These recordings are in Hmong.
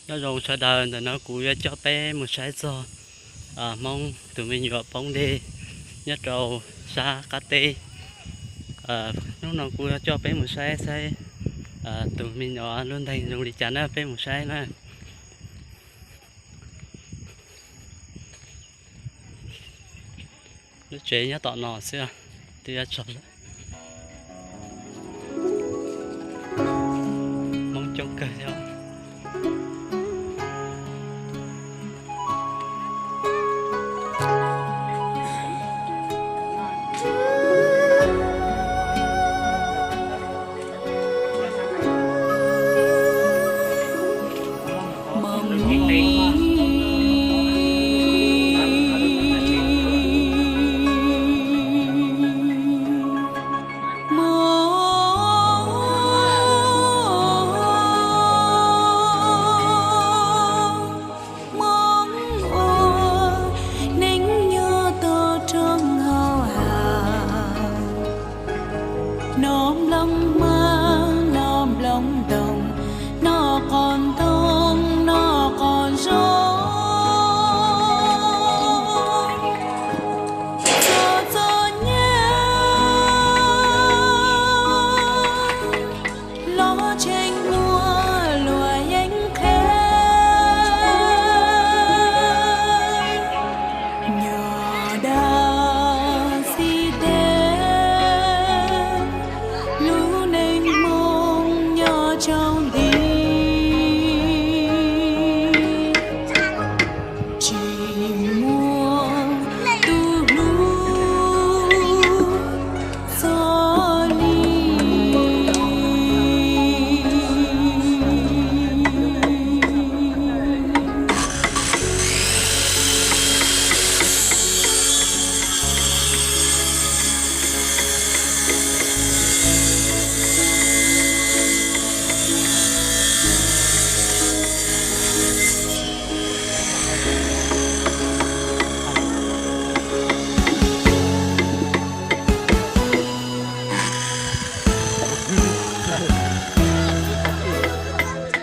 Nyob zoo sawv daws, ntawm no kuv yuav coj peb mus saib txog Hmoob tus me nyuam poob dej nyob rau sab qab teb. Hnub no kuv yuav coj peb mus saib saib tus me nyuam lub ntees zoo li cas na, peb mus saib na. Lub tsev nyob tom no xwb, twb yuav tsaus lawm. Hmoob coob kawg thiab. Hmoob ua neej nyob tau rau hauv hav, noj nplooj hmab noj nplooj ntoos, noj qos ntoo noj qos zoo, txom txom nyem los tshee muaj luag yeeb qhia. Nyuam dab xib deb, lub neej Hmoob nyob tsaus nti, tsis muaj tus hlub txog li.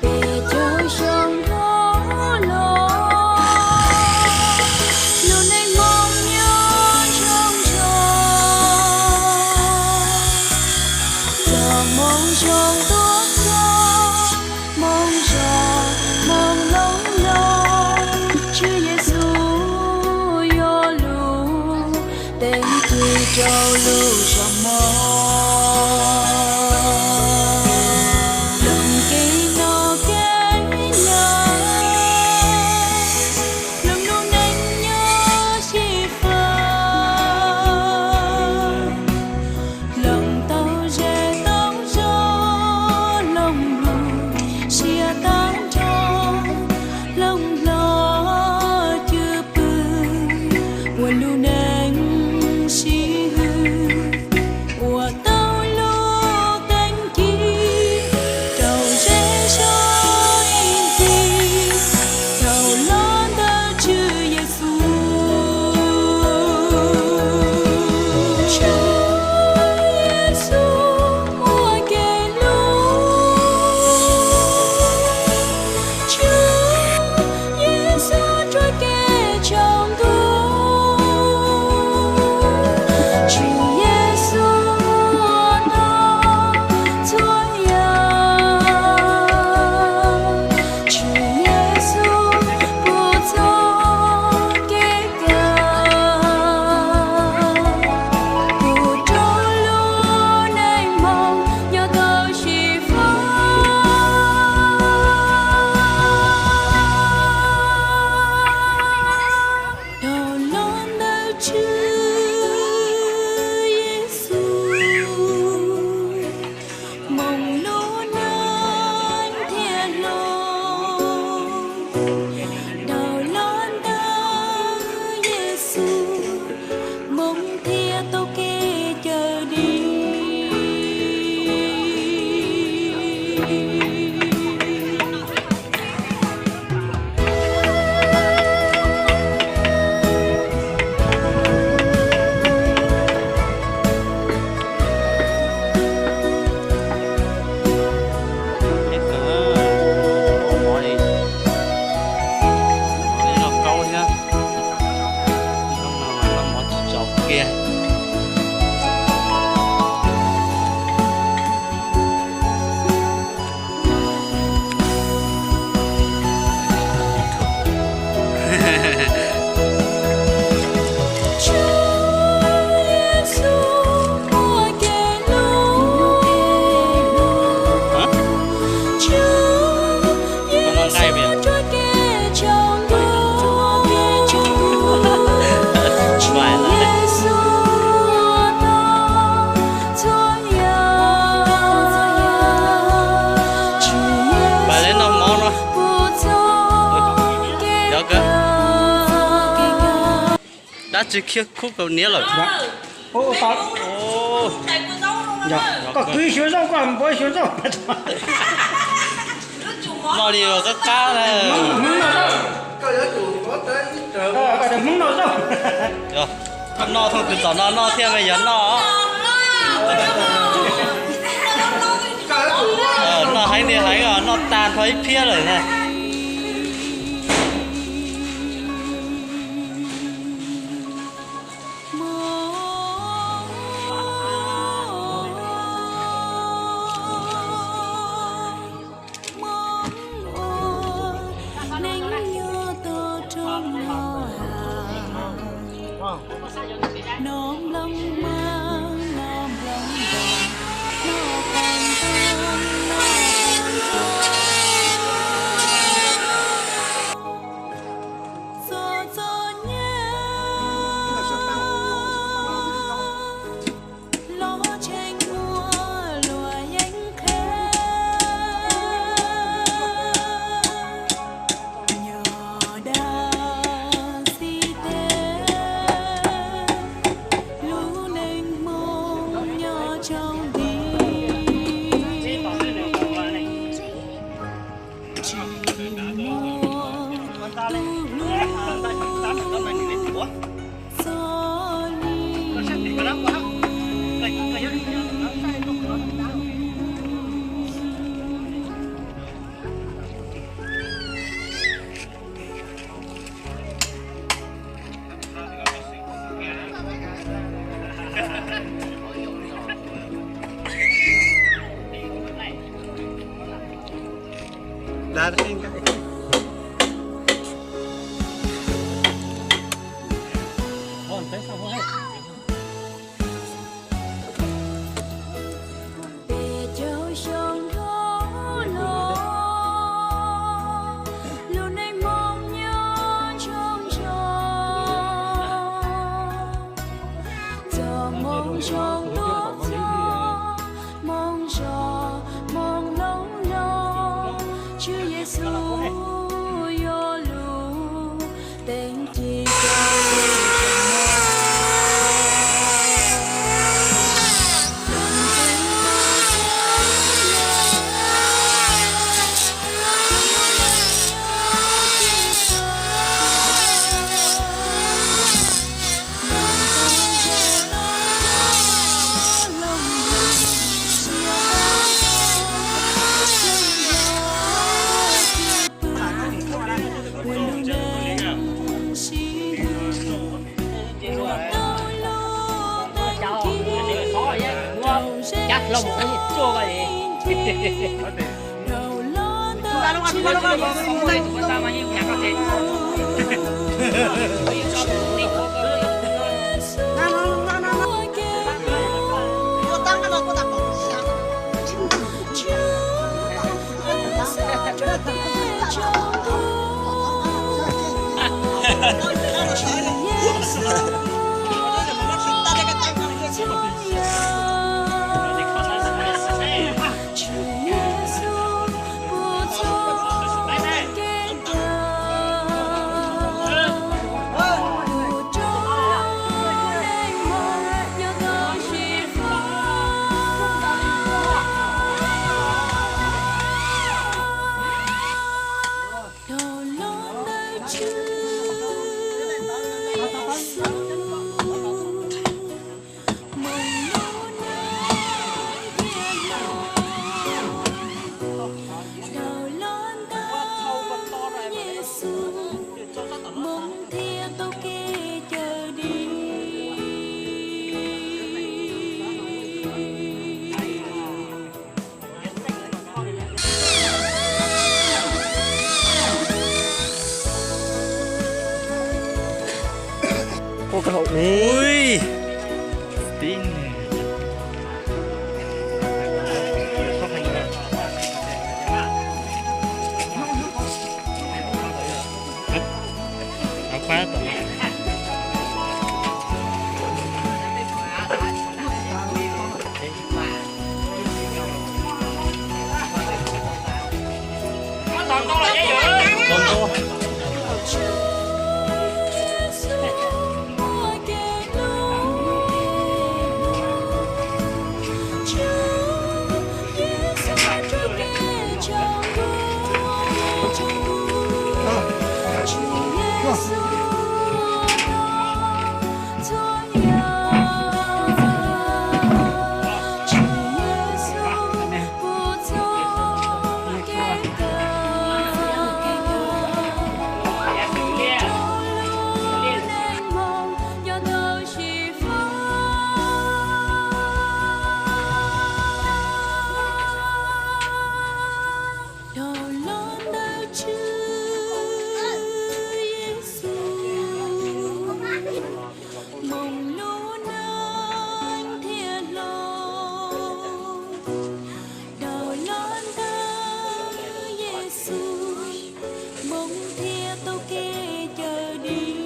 Peb caug xyoo dhau los, lub neej Hmoob nyob zoo zoo, txog Hmoob zoo tuaj txog, Hmoob zoo Hmoob loob loo, Tswv Yexus yuav lug teev kwm rau lub zos Hmoob. Loos kev noj kev nyob, loos lub neej nyob xyiv fab, loos tau zej tau zos, loos lub siab tag nrho, loos hlob cwj pwm ua lub neej sib hwm, ua tau lub teeb ci rau zej zog ib ncig, dhau los ntawm Tswv Yexus. Tswv Yexus muaj kev hlub, Tswv Yexus ruaj kev tsaus ntuj, Tswv Yexus ua tau txhua yam, Tswv Yexus puv txhua kev cai, puv rau lub neej Hmoob nyob tau xyiv fab. Dhau los ntawm Tswv Yexus, Hmoob lub neej thiaj hloov. Dhau los ntawm Yexus, Hmoob thiaj tau kev cawm dim. Dab tsi khiab khub kaus hniav lawm? Koj kwv xyuas zaub, koj npuav xyuas zaub. Noj li qab qab na. Hmoob noj zaub. Noj thooj tus tom no noj thiab mas yog noj. Noj heev li heev os, noj tag nrho ib phiab lawm na. Peb caug xyoo dhau los, lub neej Hmoob nyob ntsoo ntsoo, txoj moo zoo tuaj txog, moo zog moo loov loov, Tswv Yexus yuav lug teem ci rau Ui, Dhau los ntawm Tswv Yexus, hmoov lub neej thiaj hloov. Dhau los ntawm Yexus, hmoov thiaj tau kev cawm dim.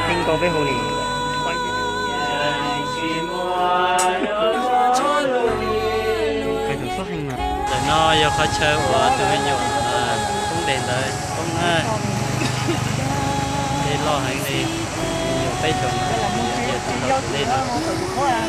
Peb nkaus peb hu li. Ntawm no yog qhov chaw uas tus me nyuam poob deg ntawd poob na. Dej loj heev li, me nyuam peb xyoos no, yog tus tau tus dej no.